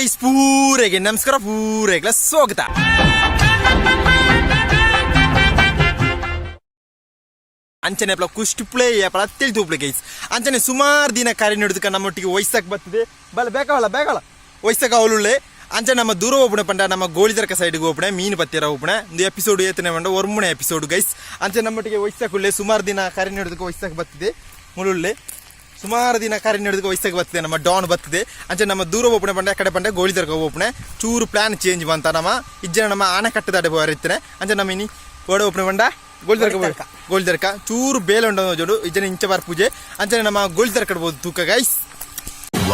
Guys, ಪೂರೆಗೆ ನಮಸ್ಕಾರ, ಪೂರೆಗ್ಲ ಸ್ವಾಗತ. ಅಂಚನೆ ಅಪ್ಲ ಕುಷ್ಟಿ ಪ್ಲೇ ಅಪ್ಲ ತಿಳಿದು ಗೈಸ್. ಅಂಚನೆ ಸುಮಾರು ದಿನ ಕಾರ್ಯ ನಡುದಕ್ಕೆ ನಮ್ಮೊಟ್ಟಿಗೆ ವಯಸ್ಸಾಕ್ ಬರ್ತದೆ. ಬಲ ಬೇಕವಲ್ಲ ಬೇಕಲ್ಲ ವಯಸ್ಸಾಕ ಅವಳುಳ್ಳೆ. ಅಂಚೆ ನಮ್ಮ ದೂರ ಹೋಗ್ಬಿಡ ಪಂಡ ನಮ್ಮ ಗೋಳಿದರ್ಕ ಸೈಡ್ಗೆ ಹೋಗ್ಬಿಡೆ ಮೀನು ಪತ್ತಿರ ಹೋಗ್ಬಿಡೆ. ಒಂದು ಎಪಿಸೋಡ್ ಏತನೆ ಪಂಡ ಒರ್ಮುನೆ ಎಪಿಸೋಡ್ ಗೈಸ್. ಅಂಚೆ ನಮ್ಮೊಟ್ಟಿಗೆ ವಯಸ್ಸಾಕುಳ್ಳೆ ಸುಮಾರು ದಿನ ಕಾರ್ಯ ನಡುದಕ್ಕೆ ವಯಸ್ಸಾಕ್ ಬರ್ತದೆ. ಮುಳುಳ್ಳೆ ಸುಮಾರು ದಿನ ಕಾರ್ಯ ನಡೆದಕ್ಕೆ ವಯಸ್ಸಾಗಿ ಬರ್ತದೆ, ನಮ್ಮ ಡಾನ್ ಬರ್ತದೆ. ಅಂಚೆ ನಮ್ಮ ದೂರ ಹೋಗ್ಬಿಡೆ ಪಂಡ ಕಡೆ ಪಂಡ ಗೋಳಿದರ್ಕ ಹೋಗ್ಬಿಡೆ. ಚೂರು ಪ್ಲಾನ್ ಚೇಂಜ್ ಬಂತ ನಮ್ಮ ಇಜ್ಜನ ನಮ್ಮ ಆಣೆಕಟ್ಟದಾಡೆ ಬೋರಿತ್ತನೆ. ಅಂಚೆ ನಮ್ಮ ಇನಿ ಓಡ ಓಪನೆ ಪಂಡ ಗೋಳಿದರ್ಕ, ಗೋಳಿದರ್ಕ ಚೂರು ಬೇಲೆ ಉಂಡ ಜೋಡು ಇಜ್ಜನ ಇಂಚ ಬಾರ್ ಪೂಜೆ. ಅಂಚನೆ ನಮ್ಮ ಗೋಳಿದರ್ಕ ಬೋದು ತೂಕ guys.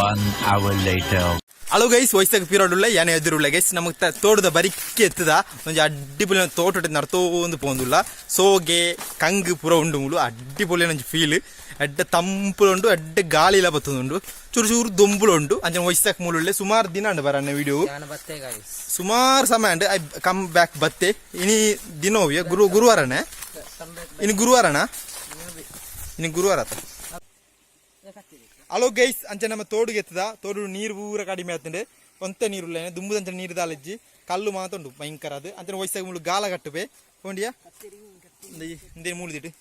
One hour later. Hello guys, ವಯಸ್ಸಾಗ ಪಿರೋಡುಳ್ಳ ಯಾನೆ ಎದುರುಳ್ಳ ಗೈಸ್. ನಮಗೆ ತೋಟದ ಬರಿಕೆ ಎತ್ತದ ಒಂಜಿ ಅಡ್ಡಿಪೊಲಿ ತೋಟ ನರ್ತೋಂದು ಪೋಂದುಲ್ಲ. ಸೋಗೆ ಕಂಗ್ ಪೂರ ಉಂಡು ಮುಲು. ಅಡ್ಡಿಪೊಲಿ ಒಂಜಿ ಫೀಲ್, ಅಡ್ಡ ತಂಪುಲು ಉಂಡು, ಅಡ್ಡ ಗಾಳಿಲ ಬತ್ತುಂಡು, ಚೂರು ಚೂರು ದೊಂಬುಲು ಉಂಡು. ಅಂಚನೆ ವಯಸ್ಸಾಕ ಮುಳುಳ್ಳೆ ಸುಮಾರು ದಿನ ಉಂಡು ಬರನ್ನ ವಿಡಿಯೋ. ಬತ್ತೆ ಗೈಸ್. ಸುಮಾರು ಸಮಯ ಉಂಡು. I come back ಬತ್ತೆ. ಇನಿ ದಿನೋವಿಯ ಗುರು ಗುರುವಾರನೇ, ಇನ್ನು ಗುರುವಾರನ, ಇನ್ನು ಗುರುವಾರ ಆತ. ಹಲೋ ಗೈಸ್, ಅಂಚೆ ನಮ್ಮ ತೋಡುಗೆ ಎತ್ತದ. ತೋಡು ನೀರು ಪೂರ ಕಡಿಮೆ ಆತಂಡೆ, ಒಂತೆ ನೀರು ಇಲ್ಲ. ದುಂಬುದಂಚೆ ನೀರು ದಾಲಜ್ಜಿ, ಕಲ್ಲು ಮಾತ ಉಂಡು ಭಯಂಕರ ಅದು. ಅಂಚನೆ ವಯಸ್ಸಾಗ ಮುಳು ಗಾಲ ಕಟ್ಟುವೆ ಹೋಂಡಿಯಾ ಇಂದೇ ಮೂಲಿದಿಟ್ಟು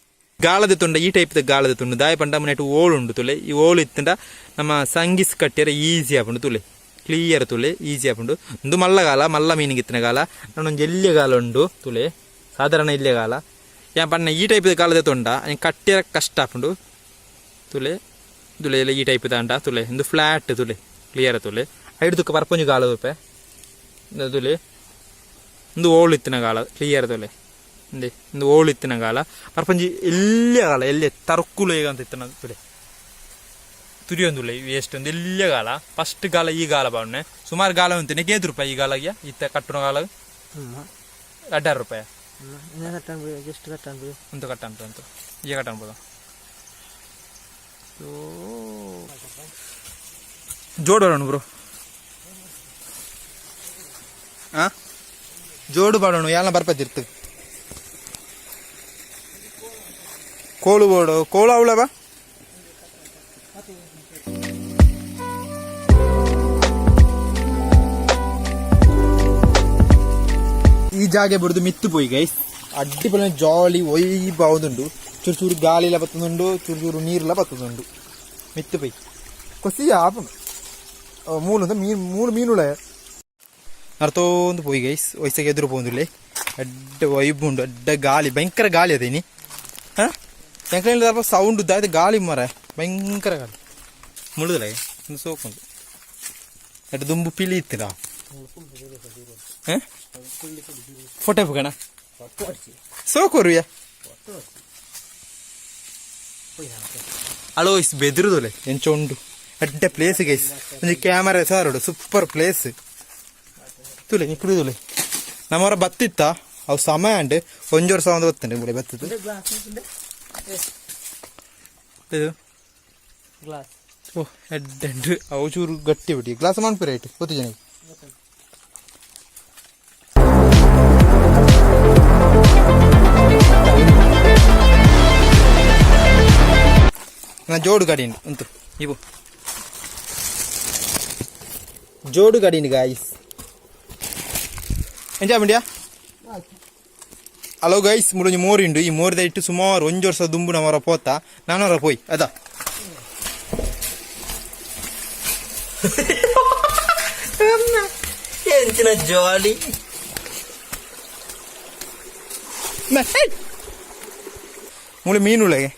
ಗಾಳದ ತುಂಡ, ಈ ಟೈಪ್ ಗಾಳದ ತುಂಡು ದಾಯ ಪಂಡ ಮನೆಟ್ ಓಳು ಉಂಡು ತುಲೆ. ಈ ಓಳು ಇತ್ತಂಡ ನಮ್ಮ ಸಂಗಿಸ್ ಕಟ್ಟಿಯರ ಈಸಿ ಆಪುಂಡು ತುಲೆ, ಕ್ಲಿಯರ್ ತುಲೆ, ಈಸಿ ಆಪುಂಡು. ಒಂದು ಮಲ್ಲ ಗಾಲ, ಮಲ್ಲ ಮೀನಿಗೆ ಇತ್ತಿನ ಗಾಲ. ನಾನೊಂದು ಎಲ್ಲಿಯ ಗಾಲ ಉಂಡು ತುಲೆ, ಸಾಧಾರಣ ಎಲ್ಲಿಯ ಗಾಲ. ಯಾ ಪಣ್ಣ ಈ ಟೈಪ್ ಗಾಲದ ತೊಂಡ ಕಟ್ಟಿಯರ ಕಷ್ಟ ಆಪುಂಡು ತುಲೆ. ತುಲೆ ಎಲ್ಲ ಈ ಟೈಪ್ ದಾಂಡ ತುಲೆ, ಒಂದು ಫ್ಲಾಟ್ ತುಲೆ, ಕ್ಲಿಯರ್ ತುಲೆ. ಐದು ತುಕ್ಕ ಪರ್ಪಂಜು ಗಾಲ ತುಪ್ಪೆ ತುಲೆ. ಒಂದು ಓಳು ಇತ್ತಿನ ಗಾಲ, ಕ್ಲಿಯರ್ ತುಲೆ. ಇಂದೆ ಒಂದು ಓಳು ಇತ್ತಿನ ಗಾಲ, ಪರ್ಪಂಜಿ ಎಲ್ಲಿಯ ಗಾಲ, ಎಲ್ಲಿ ತರ್ಕುಲು ಅಂತ ಇತ್ತಿನ ತುಲೆ ತುರಿಯೊಂದುಲ್ಲ ವೇಸ್ಟ್. ಒಂದು ಎಲ್ಲಿಯ ಗಾಲ, ಫಸ್ಟ್ ಗಾಲ ಈ ಗಾಲ ಬಾವಣ್ಣೆ. ಸುಮಾರು ಗಾಲ ಉಂಟು. ಏತ್ ರೂಪಾಯಿ ಈ ಗಾಲಗೆ? ಇತ್ತ ಕಟ್ಟುನ ಗಾಲ 2.5 ರೂಪಾಯಿ. ಜಸ್ಟ್ ಕಟ್ಟಾನ್. ಒಂದು ಕಟ್ಟ ಉಂಟು, ಈಗ ಕಟ್ಟ ಅನ್ಬೋದು. ಜೋಡು ಬರೋಣ ಬ್ರೋ. ಆ ಜೋಡು ಬಾಡೋಣ ಯಾಲ ಬರ್ಪದಿರ್ತು. ಕೋಳು ಬೋಡು, ಕೋಳು ಅವಳ ಬಾ. ಈ ಜಾಗೆ ಬಿಡುದು ಮಿತ್ತು ಪೋಯಿ ಗೈಸ್. ಅಡ್ಡಿಪೊಲಿ ಜಾಲಿ ಒಯ್ಬ ಆವುದುಂಡು. ಚೂರು ಚೂರು ಗಾಳಿಲ ಬತ್ತದುಂಡು, ಚೂರು ಚೂರು ನೀರ್ಲ ಬತ್ತದುಂಡು. ಮಿತ್ತು ಪೋಯಿ ಕೊಸಿ ಆಪುಂಡು. ಮೂಲು ಮೀನು, ಮೂಲು ಮೀನುಳ ನರ್ತೋಂದು ಪೋಯಿ ಗೈಸ್. ವಯಸ್ಸಾಗ ಎದುರು ಪೋಂದುಲ್ಲೆ. ಅಡ್ಡ ವೈಬ್ ಉಂಡು, ಅಡ್ಡ ಗಾಳಿ, ಭಯಂಕರ ಗಾಳಿ ಅದೇನಿ. ಹಾ ಎಂಕಲ ಸ್ವಲ್ಪ ಸೌಂಡ್ ದಾದ ಗಾಳಿ ಮರ, ಭಯಂಕರ ಗಾಳಿ ಮುಳುದಲ್ಲ. ಒಂದು ಸೋಕುಂಡು. ಅಡ್ಡ ದುಂಬು ಪಿಲಿ ಇತ್ತಿರ ಫೋಟೋ ಪುಗಣ ಸೋಕೋರುಯ. ಅಲೋ is ಬೆದಿರುದೊಲೆ ಎಂಚ ಉಂಡು ಅಡ್ಡ ಪ್ಲೇಸ್ ಗೈಸ್. ಒಂಜಿ ಕ್ಯಾಮರಾ ಸಾರೋಡು, ಸೂಪರ್ ಪ್ಲೇಸ್ ತುಲೆ ನಿಕ್ಕುಡುದುಲೆ. ನಮ್ಮವರ ಬತ್ತಿತ್ತ ಅವು ಸಮಯ ಅಂಡ್ ಒಂಜಿ ವರ್ಷ ಒಂದು ಬತ್ತಂಡೆ ಮುಳೆ ಬತ್ತದು. ಇದು ಗ್ಲಾಸ್. ಓ ಎಡ್ಡೆ, ಅವು ಚೂರು ಗಟ್ಟಿ ಬಿಡಿ. ಗ್ಲಾಸ್ ಮನ್ಪು ರೈಟ್ ಗೊತ್ತು ಜನ. ನಾ ಜೋಡು ಗಾಡಿ ಉಂಟು ಇವು ಜೋಡು ಗಾಡಿ ಗಾಯ್ಸ್. ಎಂಜಾಯ್ ಮಂಡ್ಯ. ಹಲೋ ಗೈಸ್, ಮುಳೊಂಜಿ ಮೋರಿ ಉಂಡು. ಈ ಮೋರಿದ ಇಟ್ಟು ಸುಮಾರು ಒಂಜಿ ವರ್ಷ ದುಂಬು ನಮ್ಮರ ಪೋತ ನಾನವರ ಪೋಯ್ ಅದ. ಎಂಚಿನ ಜಾಲಿ. ಮೂಳೆ ಮೀನುಳಗೆ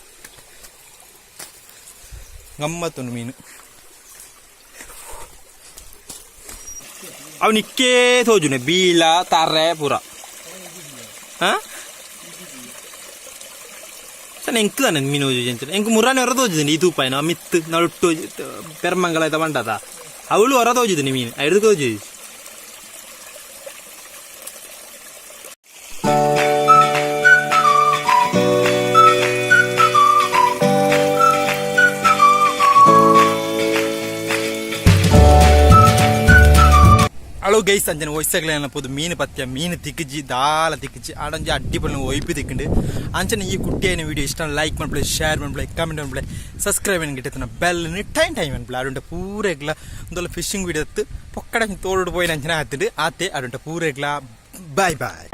ಗಮ್ಮತ್ತುಂಡು ಮೀನು. ಅವು ನಿಕ್ಕೇ ತೋಜುನೆ ಬೀಳ ತಾರೆ ಪೂರ. ಹಾ ಸಣ್ಣ ಎಂಕ್ ತಾನೆ ಮೀನು ಹೋಜು. ಎಂಕ್ ಮುರಾನೆ ಹೊರ ತೋಜುದಿನಿ. ಈ ತೂಪಾಯಿನ ಮಿತ್ತು ನಡುಟ್ಟು ಪೆರ್ಮಂಗಲ ಆಯ್ತ ಬಂಡದ ಅವಳು ಹೊರ ತೋಜುದಿನಿ ಮೀನು ಐದು ತೋಜು. ಹಲೋ ಗೈಸ್, ಅಂಚನೆ ವಯಸ್ಸಾಗ್ಲ ಪೋದು ಮೀನು ಪತ್ಯ, ಮೀನು ತಿಕ್ಕಿಜಿ, ದಾಲ ತಿಕ್ಕಿಜಿ. ಆಡಂಜಿ ಅಡ್ಡಿ ಪೊರ್ಲು ಒಯ್ಪು ತಿಕ್ಕಿಂಡು. ಅಂಚನೆ ಈ ಕುಟ್ಟಿಯೈನ ವಿಡಿಯೋ ಇಷ್ಟ ಲೈಕ್ ಮನ್ಪುಲೆ, ಶೇರ್ ಮನ್ಪುಲೆ, ಕಮೆಂಟ್ ಮನ್ಪುಲೆ, ಸಬ್ಸ್ಕ್ರೈಬ್ ಗಿಟ್ಟತನ ಬೆಲ್ ಟೈಮ್ ಟೈಮ್ ಮನ್ಪುಲೆ. ಅಡುಂಟ ಪೂರೆಗ್ಲ ಒಂದೊಲ್ಲ ಫಿಶಿಂಗ್ ವಿಡಿಯೋ ಪೊಕ್ಕಡ ತೋಡು ಪೋಯಿನ ಅಂಚನೆ ಆತಿಂಡು ಆತೆ. ಅಡುಂಟ ಪೂರೆಗ್ಲ ಬಾಯ್ ಬಾಯ್.